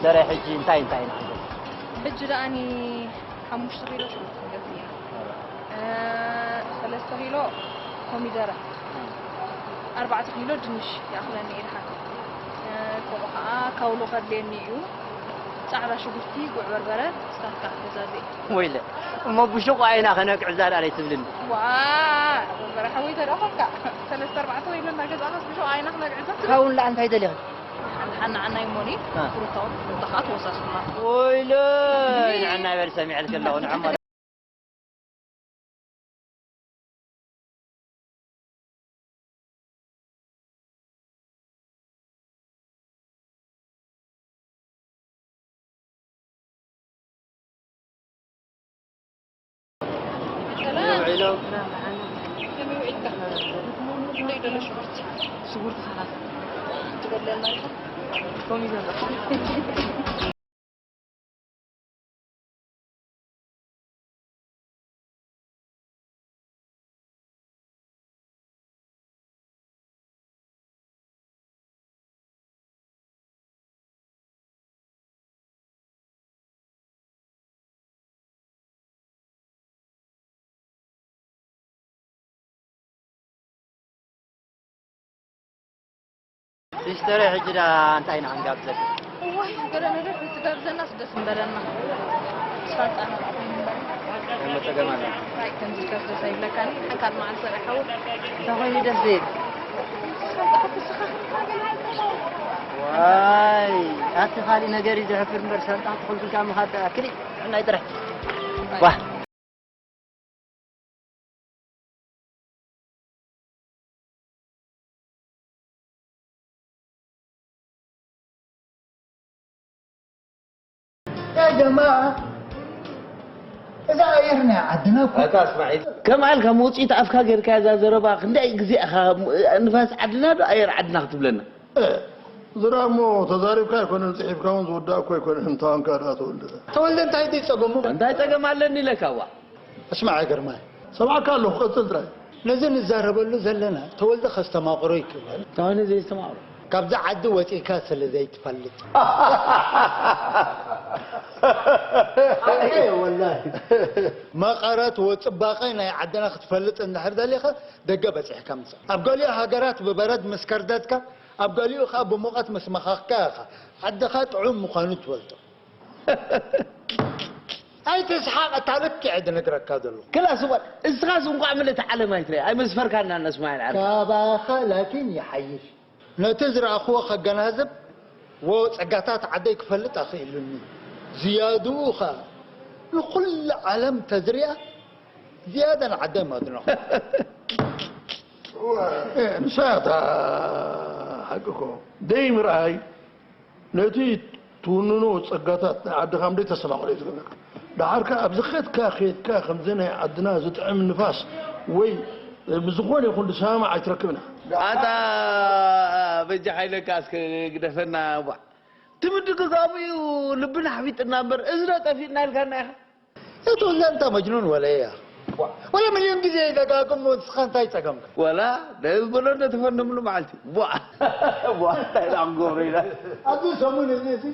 ደረ ሕጂ እንታይ እንታይ ኢና ክንገዝእ? ሕጂ ደኣኒ ሓሙሽተ ኪሎ ሽጉርቲ ክንገዝእ ኢና። እ፣ ሰለስተ ኪሎ ኮሚደረ፣ ኣርባዕተ ኪሎ ድንሽ ይኣኽለኒ ኢልካ። እ፣ ከምኡ ኸዓ ካውሎ ከድልየኒ እዩ። ጻዕዳ ሽጉርቲ፣ ጉዕ በርበረ፣ ስታካ ገዛዝእ። ወይለ፣ እሞ ብሹቕ ዓይና ከነግዕዛ ደኣ ኣይትብልን? ዋ፣ በርበረ ሓወይ ተረኸብካ። ሰለስተ ኣርባዕተ ወይ ኢልና ገዛእኻስ ብሹቕ ዓይና ክነግዕዛ ትብል? ካብኡ ንላዕሊ እንታይ ደሊኻ? ሓን-፣ ሓና ዓናይ ሞኒ፣ አ። ፍሩታውን ፍሩታ ኸኣ ተወሳስኹማ። ወይለ፣ ንዓና በል ሰሚዐልኪ ኣለኹ፣ ንዓማ። ሰላም። ውዒሎም። ከመይ ውዒልካ? ክንደይ ደሎ ሽጉርቲ? ሽጉርቲ ሰላሳ። ትበልዕ ኣለኻ? ኮሚደረ። ሲስተረይ፣ ሕጂ ደኣ እንታይ ኢና ክንጋብዘኪ? እዋይ፣ ገለ ነገር ክትጋብዘናስ ደስ ምበለና። ምስ ፋንጣና። እሞ ጸገም ኣሎ። ኣይ፣ ከምዚ ከስ ደስ ኣይብለካን። ሓንካል መዓልቲ ርሓው። እንታይ ኮይኑ ደስ ዘይብል? ምስ ፋንጣ ክትስኻ። ዋይ፣ ኣቲ ካሊእ ነገር እዩ ዘሕፍር እምበር፣ ሳንጣ ክትኹልክልካ ምኻድ ደኣ ክሊእ ጥዕናይ ጥራሕ። ዋህ። ያ ጀማዓ፣ እዛ ኣየር ናይ ዓድና እኮ። ኣታ እስማዒል፣ ከምኣ ኢልካ መውጽኢት ኣፍካ ጌርካ እዛ ዘረባ ክንደይ ግዜ ኢኻ ንፋስ ዓድና ዶ ኣየር ዓድና ክትብለና? እ፣ ዝራ እሞ ተዛሪብካ ኣይኮነን፣ ጽሒፍካ እውን ዝውዳእ እኮ ኣይኮነን። እንታንካ ደኣ ተወልደ። ተወልደ እንታይ ድዩ ጸገሙ? እንታይ ጸገም ኣለኒ ኢለካ ዋ? እስማዕ ግርማይ። ሰማዕካ ኣለኹ፣ ቀጽል ጥራይ። ነዚ ንዛረበሉ ዘለና ተወልደ ከስተማቕሮ ይክእል። እንታይ ነዚ ዘስተማቕሮ? ካብዛ ዓዲ ወጺእካ ስለ ዘይትፈልጥ። ሓቂ ወላሂ። መቐረት ወጽባቐ ናይ ዓድና ክትፈልጥ እንድሕር ደሊኻ ደገ በጺሕካ ምጻእ። ኣብ ገሊኡ ሃገራት ብበረድ ምስ ከርደድካ፣ ኣብ ገሊኡ ኸኣ ብሙቐት ምስ መኸኽካ ኢኻ ዓድኻ ጥዑም ምዃኑ ትፈልጦ። ኣይትስሓቕ፣ እታ ልክዕ ድነግረካ ዘለኹ። ክላስ እዋን፣ እስኻስ እንቋዕ ምልእቲ ዓለም ኣይትረኣ፣ ኣይመስፈርካና እነስማኤል ዓርኪ። ካባኻ ላኪን ይሓይሽ። ነቲ ዝረኣኽዎ ከገናዝብ፣ ወ ጸጋታት ዓደይ ክፈልጥ ኣኽኢሉኒ። ዝያድኡ ኸኣ ንኹሉ ዓለም ተዝሪኣ፣ ዝያዳ ንዓደይ ማድነቑ። እወ፣ እ፣ ንሳ እያ እታ ሓቂ እኮ። ደይ ምርኣይ፣ ነቲ ትውንኖ ጸጋታት ናይ ዓድኻ እምበይ ተስተማቕሮ እዩ ዝገብረካ። ደሓር ከኣ ኣብዚ ኸድካ፣ ኸድካ ከምዚ ናይ ዓድና ዝጥዕም ንፋስ ወይ ብዝኾነ ይኹን ዝሰማማዕ ኣይትረክብን ኢኻ። ኣታ በጃ ሓይለካ እስከ ግደፈና እባ። ትምድግ ካብኡ እዩ ልብና ሓፊጥና እምበር እዝና ጠፊእና ኢልካና ኢኻ። እቱ ለንታ መጅኑን ወለያ። ወላ ሚልዮን ግዜ ይደጋግሞ፣ ንስኻ እንታይ ጸገምካ? ወላ ደብ በሎ እንደ ተፈነምሉ መዓልቲ። ቧ። ቧ፣ እንታይ ደኣ ክንገብሮ ኢና? ኣብዚ ሰሙን እዚ፣ እዚ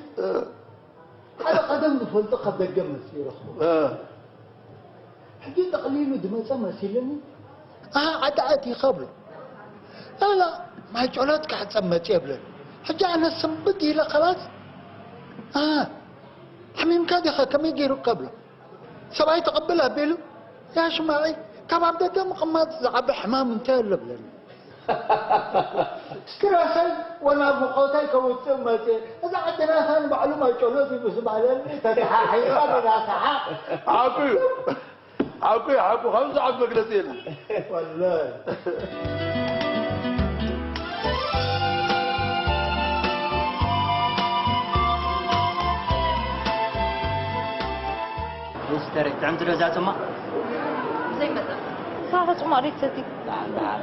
ሓደ ቀደም ዝፈልጦ ካብ ደገ መጽዩ ይረኽቦ። እ። ሕጂ ጠቕሊሉ ዝመጸ መሲልኒ፣ ኣሃ፣ ዓዲ ኣቲኻ እብሎ። ላላ፣ ማይ ጨሎት ክሕጸብ መጽየ እብለኒ። ሕጂ ኣነ ስንብድ ኢለ፣ ከላስ፣ ኣሃ፣ ሓሚምካ ዲኻ? ከመይ ገይሩካ? እብሎ። ሰብኣይ ተቐብል ኣቢሉ፣ "ያ ሽማዒ፣ ካብ ኣብ ደገ ምቕማጥ ዝዓቢ ሕማም እንታይ ኣሎ?" እብለኒ። ስትረሰይ ወናፍቖተይ ከውጽእ መጽየ። እዛ ዓድና ኸኣ ንባዕሉ ማይ ጨሎት እዩ ምስ በሃለኒ፣ ተተሓሒዝካ ብናስሓቕ። ሓቁ እዩ። ሓቁ እዩ፣ ሓቁ። ካብዚ ዝዓቢ መግለጺ የለን። ወላሂ። ሚስተር፣ ጥዕምቲ ዶ እዛ ጽማቕ? ዘይመጠን። ንስኻ ከ ጽማቕ ዶ ትሰቲ? ደሓን፣ ደሓን።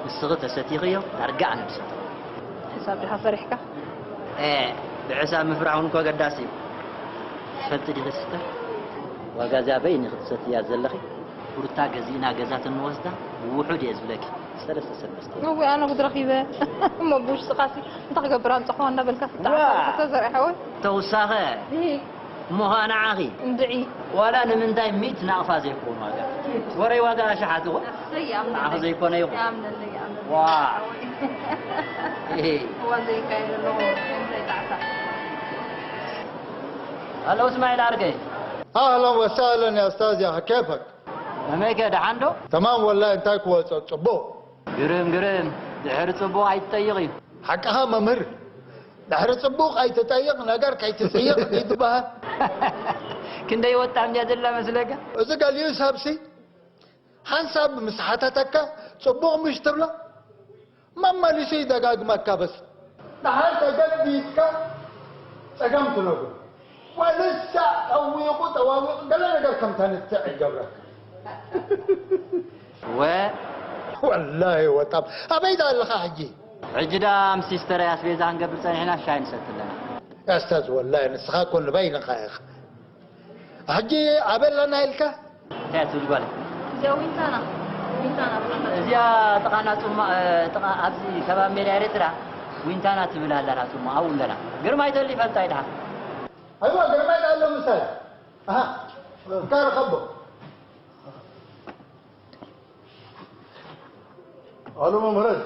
ንስኺ ተሰቲኽዮ፣ ዳርጋ ኣነ ድሰቲ። ሕሳብ ዲኻ ፈሪሕካ? ኤ፣ ብሕሳብ ምፍራሕ እውን እኮ ኣገዳሲ እዩ። ትፈልጢ ዲኺ ሲስተር? ዋጋ እዚኣ በይንኺ ትሰትያ ዘለኺ፣ ፉርታ ገዚእና ገዛ ተንወስዳ ብውሑድ እየ ዝብለኪ። ሰለስተ ሰብ መስተ። እወ፣ ኣነ ጉድ ረኺበ። እሞ ብውሽጥኻሲ እንታይ ክገብር ኣምጻኹዋ እናበልካ ዋ! ትተዓሳለኻ ተዘርኣ ሓወይ። ተውሳኸ እሂ፣ እሞ ኸኣ ንዓኺ እንድዒ። ዋላ ንምንታይ ሚእቲ ናቕፋ ዘይኮን ዋጋ። ወረይ ዋጋ ኣሽሓት ይኹን። ኣሰይ፣ ይኣምነለይ። ንዓኺ ዘይኮነ ይኹን። ይኣምነለይ፣ ይኣምነለይ። ዋ! ሓወይ። እሂ። እዋ ዘይካየድ ኣለዎ። እንታይ ጣዕሳ። ኣለዉ እስማዒል ዓርከይ። أهلا وسهلا يا أستاذ، يا كيفك؟ ከመይከ ደሓን ዶ? تمام والله، እንታይ ክወጾ ጽቡቕ። ግርም ግርም፣ ድሕሪ ጽቡቕ ኣይትጠይቕ እዩ። ሓቅኻ መምህር፣ ድሕሪ ጽቡቕ ኣይትጠይቕ ነገር ከይትጽይቕ ይትበሃል። ክንደይ ወጣም ድያ ዘላ መስለካ? እዚ ገሊኡ ሰብሲ ሓንሳብ ምስ ሓተተካ ጽቡቕ ምሽ ትብሎ? መመሊሱ ይደጋግመካ በስ። ደሓር ተገዲድካ ጸገም ትነግሮ። ወልሳ ጠዊቑ ጠዋዊቑ ገለ ነገር ከም ተንትዕ ይገብረካ። ወ ወላሂ ወጣም ኣበይ ዳ ኣለኻ ሕጂ? ሕጂ ዳ ምስ ሲስተረይ ኣስቤዛ ክንገብር ጸኒሕና ሻሂ ንሰቲ ኣለና። ኣስታዝ ወላሂ ንስኻ እኮ ንበይንኻ ኢኻ። ሕጂ ኣበይ ኣለና ኢልካ? እንታይ ትብል ጓለይ? እዚኣ ዊንታና ዊንታና ብሓንሳብ እዚኣ ጥቓ ናጹማ ጥቓ ኣብዚ ከባቢ ሜዳ ኤርትራ ዊንታና ትብል ኣላ ናጹማ ኣብኡ ኣለና። ግርማይ ተሉ ይፈልጣ ይድሓ። ኣይዋ ግርማይ ኣሎ ምሳይ ኣሃ እንካ ርኸቦ ኣሎ መምህረይ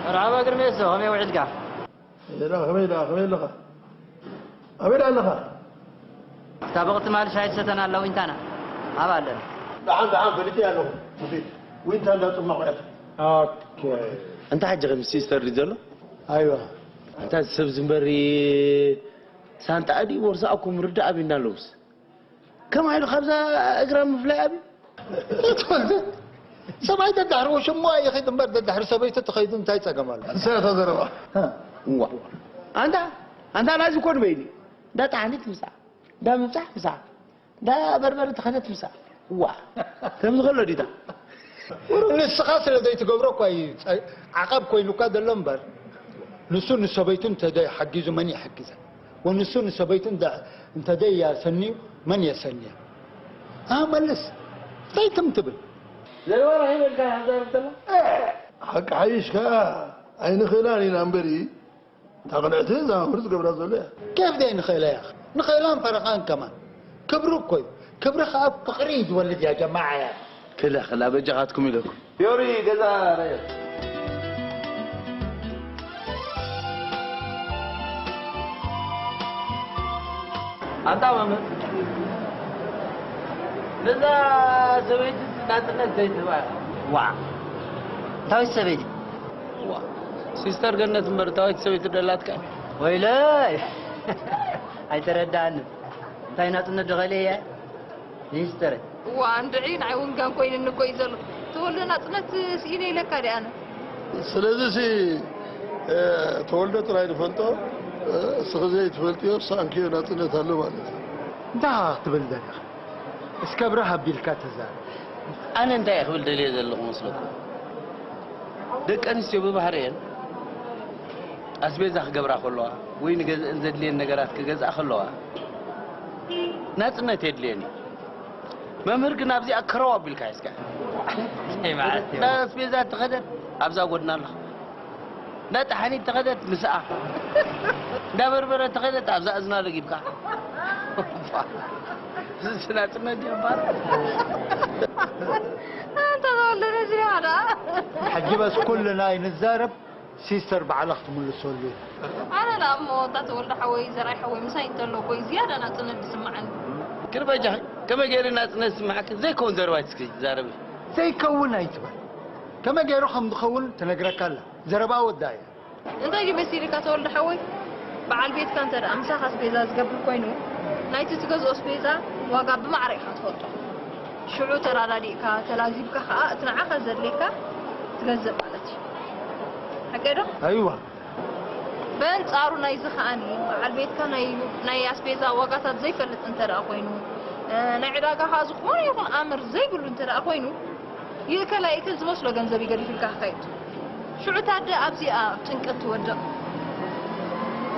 መርሓባ ግርሜሶ ከመይ ውዒልካ? ሜዳ ከመይ ደኣ ከመይ ኣለኻ? ኣበይ ደኣ ኣለኻ? እታ ብቕቲ ማል ሻሂ ትሰተና ኣላ ዊንታና ኣብኣ ኣለና። ደሓን ደሓን ፈሊጠያ ኣለኹ። ዊንታ እንዳ ጽማቑ እያ። ኦኬ። እንታይ ሕጂ ከም ሲስተር ድዩ ዘሎ? ኣይዋ። ኣንታ ሰብ ዝንበሪ ሳንጣ ድዩ ቦርሳ እኮ ምርዳእ ኣቢና ኣለውስ። ከማይ ኢሉ ካብዛ እግራ ምፍላይ ኣብዩ። ተወልደ ሰብኣይ ደዳሕርዎ ሽሙ ኣይኸይድ እምበር ደዳሕሪ ሰበይቱ ተኸይዱ እንታይ ጸገም ኣሎ? እሰ ተዘረባ። እዋ ኣንታ ኣንታ ናዚ ኮድ በይኒ እንዳ ጣሕኒት ምሳ እንዳ ምብጻሕ ምሳ እንዳ በርበረ ተኸደት ምሳ እዋ ከምዚ ከሎ ዲታ ንስኻ ስለ ዘይትገብሮ እኳ እዩ ጸ- ዓቐብ ኮይኑካ ዘሎ እምበር ንሱ ንሰበይቱ እንተዘይሓጊዙ መን ይሕግዛ? ወንሱ ንሰበይቱ እንተ- እንተዘይያሰንዩ መን የሰንያ? ኣ መልስ እንታይ ትም ትብል? ዘረባ ረኺበልካ ሕዛብ እንተሎ ሓቂ ሓይሽ ከኣ ኣይንኽእላን ኢና እምበሪ እታ ቅንዕቲ እዛ መምህር ዝገብራ ዘሎ እያ። ኬፍ ደይ ንኽእላ እያ ንኽእላን ፈረኻን ከማን ክብሪ እኮ እዩ ክብሪ ከኣ ፍቕሪ እዩ ዝወልድ ያ ጀማዓ እያ። ክላ ክላ በጃኻትኩም ኢለኩም። ዮሪ ገዛ ረየ ኣንታ መምህር ነዛ ሰበይቲ ናጽነት ዘይትህባ ኢኻ። ዋዕ እታዊት ሰበይቲ ዋዕ ሲስተር ገነት እምበር እታዊት ሰበይቲ ደላትካ ወይለይ ኣይተረዳኣንን እንታይ ናጽነት ደኸለ እየ ሚኒስተር እዋ እንድዒ ንዓይ እውን ጋን ኮይንኒ እኮ እዩ ዘሎ ተወልደ ናጽነት ስኢነ ኢለካ ዲ ኣነ ስለዚ ሲ ተወልደ ጥራይ ዝፈልጦ እስኺ ዘይትፈልጥዮ ሳንክዮ ናጽነት ኣሎ ማለት እዩ እንታይ ክትብል ደሊኻ እስከ ብርህ ኣቢልካ ተዛረብ ኣነ እንታይ እየ ክብል ደልየ ዘለኹ መስለኩም ደቂ ኣንስትዮ ብባህርየን ኣስቤዛ ክገብራ ከለዋ ወይ ንገዝአን ዘድልየን ነገራት ክገዝኣ ከለዋ ናጽነት የድልየን እዩ መምህር ግን ኣብዚኣ ክረው ኣቢልካ እስካ እንታይ ማለት እዩ? እንዳ ኣስቤዛ ተኸደት ኣብዛ ጎድና ኣለኻ እንዳ ጠሓኒት ተኸደት ምስኣ እንዳ በርበረ ተኸደት ኣብዛ እዝና ለጊብካ እዚ ናጽነት ድዩ እምበኣር? ኣንተ ተወልደ ነዚኣ ደኣ ሕጂ በስ ኩልና ኣይንዛረብ ሲስተር ባዕላ ክትምልሰሉ እያ። ኣነ ደኣ እሞ እታ ተወልደ ሓወይ ዘርኣይ ሓወይ ምሳይ እንተሎ እኮ እዩ ዝያዳ ናጽነት ዝስምዓኒ። ግን በጃኺ ከመይ ገይሩ ናጽነት ዝስምዓኪ ዘይከውን ዘረባ እስኪ ዛረቢ። ዘይከውን ኣይትበል። ከመይ ገይሩ ከም ዝኸውን ትነግረካ ኣላ። ዘረባ ወዳ እያ። እንታይ ድዩ መሲልካ ተወልደ ሓወይ? በዓል ቤትካ እንተ ደኣ ምሳኻ ኣስቤዛ ዝገብር ኮይኑ ናይቲ ትገዝኦ ኣስቤዛ ዋጋ ብማዕረ ኢኻ ትፈልጦ። ሽዑ ተራዳዲእካ ተላዚብካ ከኣ እቲ ንዓኻ ዘድልየካ ትገዝእ ማለት እዩ። ሓቀይ ዶ? ኣይዋ። በንጻሩ ናይዚ ከኣኒ በዓል ቤትካ ናይ ናይ ኣስቤዛ ዋጋታት ዘይፈልጥ እንተ ደኣ ኮይኑ ናይ ዕዳጋ ከኣ ዝኾነ ይኹን ኣምር ዘይብሉ እንተ ደኣ ኮይኑ ይእከል ኣይእከል ዝመስሎ ገንዘብ እዩ ገዲፉልካ ክኸይድ። ሽዑ እታ ኣደ ኣብዚኣ ኣብ ጭንቀት ትወድቕ።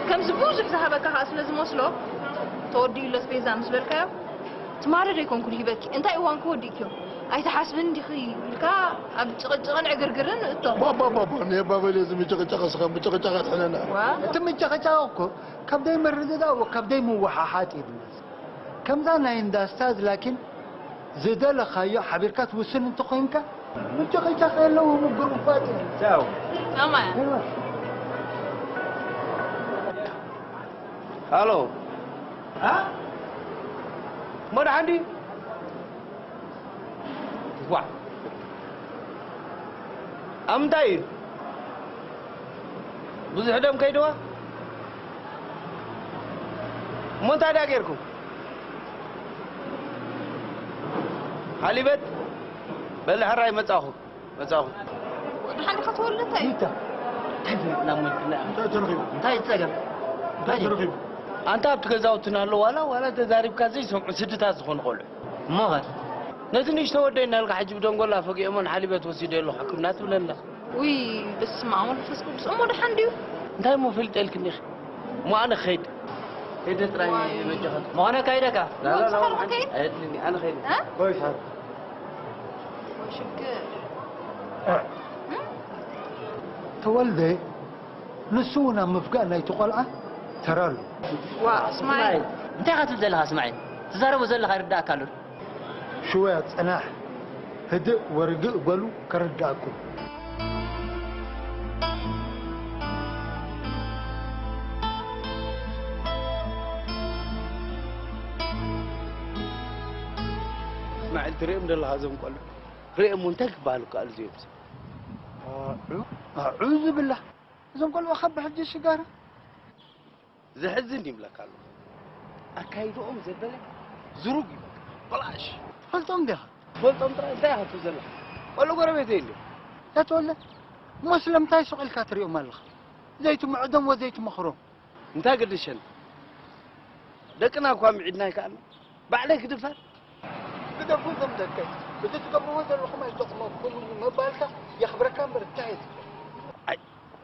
ከምዚ ብዙሕ ዝሃበካ ከኣ ስለ ዝመስሎ ተወዲኡ ኣሎ ኣስቤዛ ምስ በልካዮ ትማሊ ዶ ኣይኮንኩን ሂበኪ እንታይ እዋንኪ ወዲእክዮ ኣይትሓስብን ዲኺ ኢልካ ኣብ ጭቕጭቕን ዕግርግርን እቶ። ባባባባ፣ ነባበል እዚ ምጭቕጫቕ እስኻ ምጭቕጫቕ ኣትሕነና። ዋ። እቲ ምጭቕጫቕ እኮ ካብ ደይ ምርድዳእ ወካብ ደይ ምውሓሓጥ እዩ ዝመጽእ። ከምዛ ናይ እንዳ ስታዝ ላኪን ዝደለኻዮ ሓቢርካ ትውስን እንተኾይንካ ምጭቕጫቕ የለዎም፣ ግሩፋት እዩ። ኣማያ። ሃሎ። መድሓን ድዩ? ዋ። ኣብ ምንታይ እዩ? ብዙሕ ደም ከይድዋ? እሞ እንታይ ደኣ ጌርኩም? ሓሊበት? በል ሕራይ መጻኹ፣ መጻኹ። ድሓን ዲኻ ተወልደ እንታይ እዩ? ይታ እንታይ ናብ መልክና እንታይ ተረኺቡ? እንታይ ጸገም እንታይ እንታይ ተረኺቡ? ኣንታ ኣብቲ ገዛውትና ኣሎ ዋላ ዋላ ተዛሪብካ ዘይሰምዑ ስድታት ዝኾኑ ቆልዑ። እሞ ኸ ነቲ ንእሽቶ ወደይ እናልካ ሕጂ ብደንጎላ ፈጊኦሞን ሓሊበት ወሲደ ኣለኹ ሕክምና ትብለና። ውይ በስመ ኣብ ወመንፈስ ቅዱስ። እሞ ድሓን ድዩ? እንታይ እሞ ፈልጠልክኒ ኢኺ? እሞ ኣነ ክኸይድ። ሄደ ጥራይ በጃኻ። ምኾነ ካይደካ ወንጭኻ ልኾንከይድ? ኣየድልኒ፣ ኣነ ኸይደ። እ? ኮይሳ ሽግር። ተወልደ ንሱ እውን ኣብ ምፍጋእ ናይቲ ቆልዓ ተራ ኣሎ። ዋ እስማዒል። እንታይ ኢኻ ትብል ዘለኻ እስማዒል? ትዛረቦ ዘለኻ ይርዳእካ ኣሎ። ሽወያ ጽናሕ፣ ህድእ ወርግእ በሉ ከረድኣኩም። እስማዒል ትርእዮም ዘለኻ እዞም ቆልዑ ርእዮም እንታይ ክበሃሉ ከኣሉ እዚኦም? ኣዑ ኣዑ ዝብላ እዞም ቆልዑ ካብ ብሕጂ ሽጋራ ዘሕዝን ይብለካ ኣሎ። ኣካይድኦም ዘበለ ዝሩግ ይበቃ። በላሽ ትፈልጦም ዲኻ? ትፈልጦም ጥራይ እንታይ ኢኻ ትብል ዘለኻ? ቆልዑ ጎረቤተይ እንዲዮም። ያተወለ እሞ ስለምንታይ ሱቕ ኢልካ ትሪኦም ኣለኻ? ዘይትምዕዶም ወዘይትመኽሮም እንታይ ገድሸን? ደቅና እኳ ምዒድና ይከኣልና። ባዕለይ ክድፈር? ግደፉ እዞም ደቀይ። እዚ ትገብርዎ ዘለኹም ኣይጠቕመኩም እዩ ምባልካ የኽብረካ እምበር እንታይ የስብር? ኣይ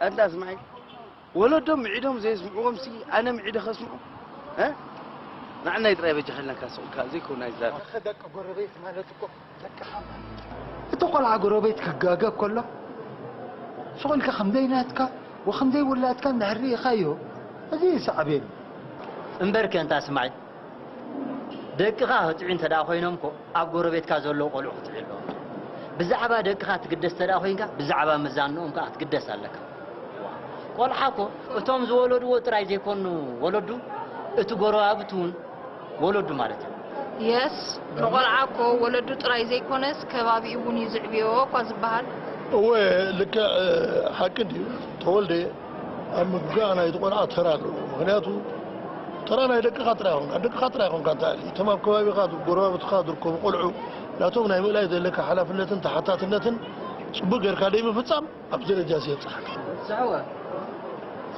ኣንታ እስማዒል፣ ወለዶም ምዒዶም ዘየስምዕዎም ሲ ኣነ ምዒደ ከስምዖም? እ? ንዓናይ ጥራይ በጃ ከለና ካስቕካ ዘይኮን ኣይዛረብ። ኣኸ ደቂ ጎረቤት ማለት እኮ ደቅኻ ማለት እዩ። እቲ ቆልዓ ጎረቤት ክጋገ ከሎ ሱቕ ኢልካ ከም ዘይናትካ ወከም ዘይውላድካ እንድሕር ርኢኻዮ እዚ እዩ ሳዕቤኑ። እምበርከ እንታ እስማዒል ደቅኻ ክጥዕዩ እንተ ደኣ ኮይኖም እኮ ኣብ ጎረቤትካ ዘለዉ ቆልዑ ክጥዕዩ ኣለዎም። ብዛዕባ ደቅኻ ትግደስ እንተ ደኣ ኮይንካ ብዛዕባ መዛንኦም ከኣ ክትግደስ ኣለካ። ቆልዓ እኮ እቶም ዝወለድዎ ጥራይ ዘይኮኑ ወለዱ እቲ ጎረባብቲ እውን ወለዱ ማለት እዩ። የስ ንቆልዓ እኮ ወለዱ ጥራይ ዘይኮነስ ከባቢኡ እውን እዩ ዝዕብዮ እኳ ዝበሃል። እወ ልክዕ ሓቂ እንድዩ ተወልደ ኣብ ምፍጋእ ናይቲ ቆልዓ ተራ ኣለዎ። ምክንያቱ ተራ ናይ ደቅኻ ጥራይ ይኹንካ ደቅኻ ጥራይ ይኹንካ እንታ እቶም ኣብ ከባቢኻ ጎረባብትኻ ዝርከቡ ቆልዑ ናቶም ናይ ምእላይ ዘለካ ሓላፍነትን ተሓታትነትን ጽቡቅ ጌርካ ደይ ምፍጻም ኣብዚ ደረጃ እዚ የብጽሓካ።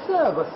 ሰበስ